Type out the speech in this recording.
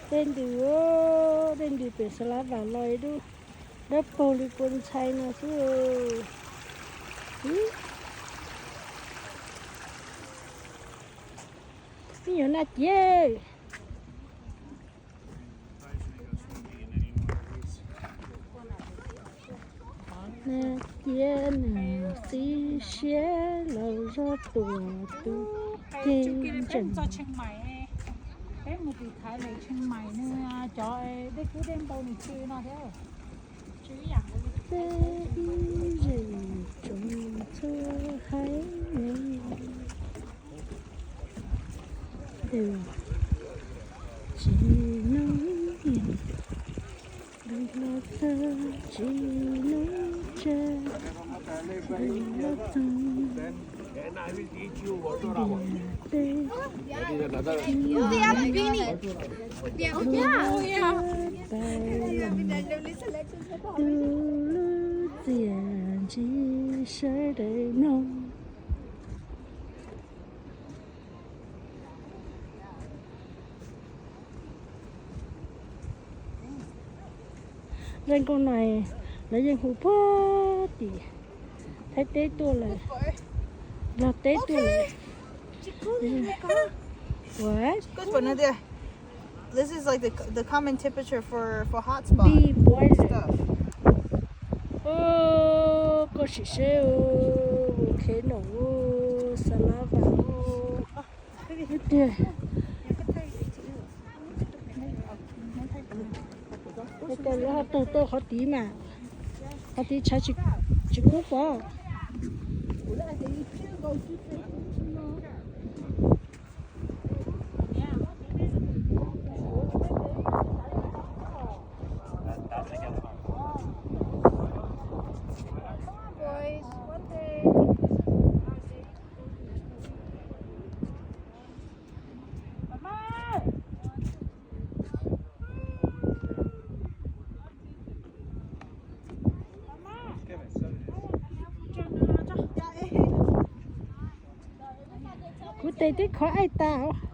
Dej ntws, dej ntws pem Xav Lav Vam los dub dawb paug li kua ntxhai no xwb. Ib nyuag naj ciav, naj ciav nws xib siab los zog tuam tus ke ntsees. Peb mus tim Thaiv lawm, Chiang Mai nws cov dej kub dej npau nws tsw no thiab. Peb ib zeej tsoom txhua haiv neeg tsis nug, los txog tsis nug tsa, los txog ntiag teb. Tus lub txiaj ntsig sawv daws mloog. Zaj nkauj no lawv yeej hu puag tim Thaib teb tuaj lawm, Nplog teb tuaj lawm. What? This is like the, the common temperature for, for hot spot. Deep water stuff. Koj sim seb, volcano, Xav Lav Vam, tiag. Lawv ho taug tau qhov tid mas, qhov tid tshav tsis kub pov. Kuv tes twb khov aib tas.